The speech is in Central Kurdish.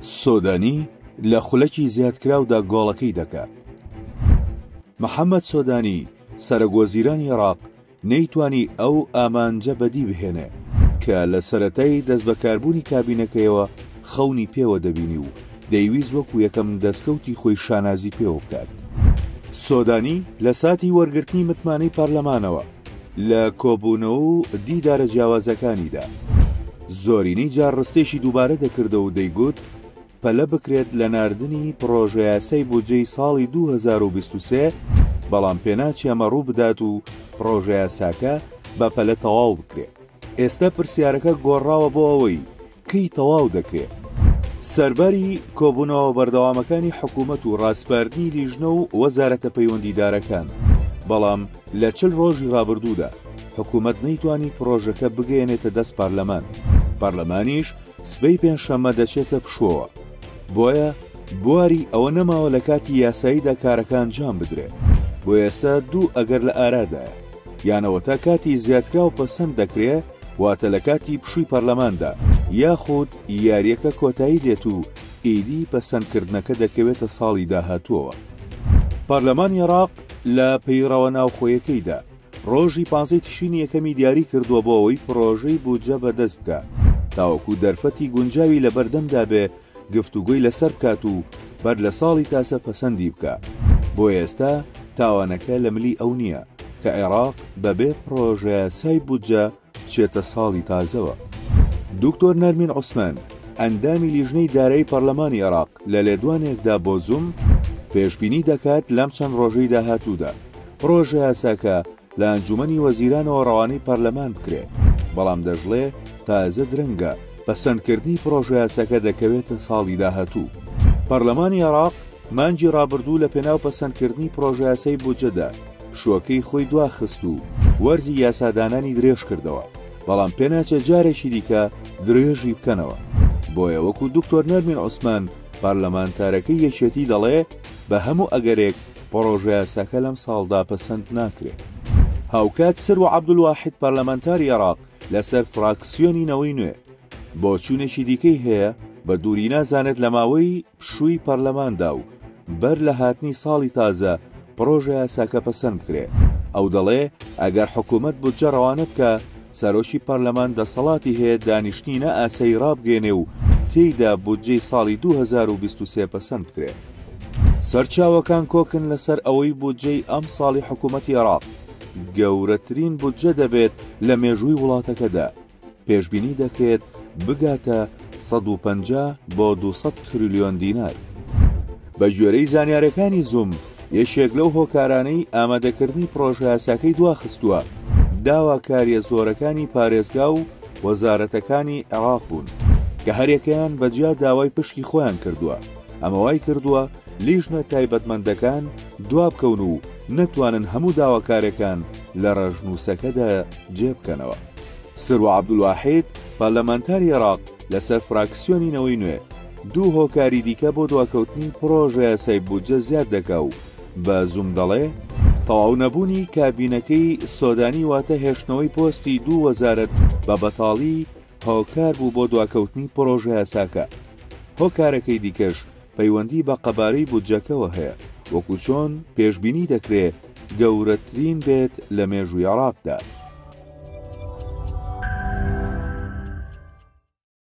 سۆدانی لە خولەکی زیادکراودا گۆڵەکەی دەکات. محەمەد سۆدانی، سەرۆکوەزیرانی عێراق نەیتوانی ئەو ئامانجە بەدی بهێنێ کە لە سەرەتای دەستبەکاربوونی کابینەکەیەوە خەونی پێوە دەبینی و دەیویست وەکو یەکەم دەستکەوتی خۆی شانازی پێوە بکات. سۆدانی لە ساتی وەرگرتنی متمانەی پەرلەمانەوە لە کۆبوونەوە و دیدارە جیاوازەکانیدا زۆرینەی جار ڕستێکی دووبارە دەکردەوە و دەیگوت پەلە بکرێت لە ناردنی پڕۆژەیاسای بودجەی ساڵی 2023، بەڵام پێناچێ ئەمە ڕووبدات و پڕۆژەیاساکە بە پەلە تەواو بکرێ. ئێستا پرسیارەکە گۆڕاوە بۆ ئەوەی کەی تەواو دەکرێ؟ سەرباری کۆبوونەوە بەردەوامەکانی حکوومەت و ڕاسپاردنی لیژنە و وەزارەتە پەیوەندیدارەکان، بەڵام لە چل ڕۆژی ڕابردوودا حکوومەت نەیتوانی پڕۆژەکە بگەیەنێتە دەست پەرلەمان، پەرلەمانیش سبەی پێنجشەممە دەچێتە پشووەوە، بۆیە بواری ئەوە نەماوە لە کاتی یاساییدا کارەکە ئەنجام بدرێ، بۆیە ئێستا دوو ئەگەر لە ئارادایە، یان ئەوەتا کاتی زیادکراو پەسەند دەکرێ، واتە لە کاتی پشووی پەرلەماندا، یاخود یارییەکە کۆتایی دێت و ئیدی پەسەندکردنەکە دەکەوێتە ساڵی داهاتووەوە. پەرلەمانی عێراق لە پەیڕەوە ناوخۆیەکەیدا، ڕۆژی پانزەی تشرینی یەکەمی دیاری کردووە بۆ ئەوەی پڕۆژەی بودجە بەدەست بکا تاوەکو دەرفەتی گونجاوی لەبەردەمدا بێ گفتوگۆی لەسەر بکات و بەر لە ساڵی تاسە پەسەندی بکا. بۆ ئێستا تاوانەکە لە ملی ئەو نییە کە عێراق بەبێ پڕۆژەیاسای بودجە بچێتە ساڵی تازەوە. دکتۆر نەرمین عوسمان، ئەندامی لیژنەی دارایی پەرلەمانی عێراق لە لێدوانێکدا بۆ زووم، پێشبینی دەکات لەم چەند ڕۆژەی داهاتوودا پڕۆژەیاساکە لە ئەنجوومەنی وەزیرانەوە ڕەوانەی پەرلەمان بکرێت، بەڵام دەشڵێ تازە درەنگە، پەسەندکردنی پڕۆژەیاساکە دەکەوێتە ساڵی داهاتوو. پەرلەمانی عێراق مانگی ڕابردوو لەپێناو پەسەندکردنی پڕۆژەیاسای بودجەدا پشووەکەی خۆی دواخست و وەرزی یاسادانانی درێژکردەوە، بەڵام پێناچێت جارێکی دیکە درێژی بکەنەوە. بۆیە وەکو دکتۆر نەرمین عوسمان پەرلەمانتارەکەی یەکێتی دەڵێ بە هەموو ئەگەرێک پڕۆژەیاساکە لەمساڵدا پەسەند ناکرێت. هاوکات سروە عەبدولواحید پەرلەمانتاری عێراق لەسەر فراکسیۆنی نەوەی نوێ بۆچوونێکی دیکەی هەیە، بە دووری نازانێت لە ماوەی پشووی پەرلەماندا و بەر لە هاتنی ساڵی تازە پڕۆژەیاساکە پەسەند بکرێ. ئەو دەڵێ ئەگەر حکوومەت بودجە ڕەوانە بکا، سەرۆکی پەرلەمان دەسەڵاتی هەیە دانیشتنی نائاسایی ڕابگەیەنێ و تێیدا بودجەی ساڵی 2023 پەسەند بکرێ. سەرچاوەکان کۆکن لەسەر ئەوەی بودجەی ئەمساڵی حکوومەتی عێراق گەورەترین بودجە دەبێت لە مێژووی وڵاتەکەدا، پێشبینی دەکرێت بگاتە 150 بۆ 200 تریلیۆن دینار. بە گوێرەی زانیارەکانی زووم، یەکێک لەو هۆکارانەی ئامادەکردنی پڕۆژەیاساکەی دواخستووە، داواکارییە زۆرەکانی پارێزگا و وەزارەتەکانی عێراق بوون، کە هەریەکەیان بە جیا داوای پشکی خۆیان کردووە، ئەمە وایکردووە لیژنە تایبەتمەندەکان دوابکەون و نەتوانن هەموو داواکارەکان لە ڕەشنووسەکەدا جێبکەنەوە. سروە عەبدولواحید، پەرلەمانتاری عێراق لەسەر فراکسیۆنی نەوەی نوێ، دوو هۆکاری دیکە بۆ دواکەوتنی پڕۆژەیاسای بودجە زیاد دەکا و بە زووم دەڵێ، تەواو نەبوونی کابینەکەی سۆدانی واتە هێشتنەوەی پۆستی دوو وەزارەت بە بەتاڵی هۆکار بوو بۆ دواکەوتنی پڕۆژەیاساکە، هۆکارەکەی دیکەش پەیوەندی بە قەبارەی بودجەکەوە هەیە، وەکو چۆن پێشبینی دەکرێ گەورەترین بێت لە مێژووی عێراقدا.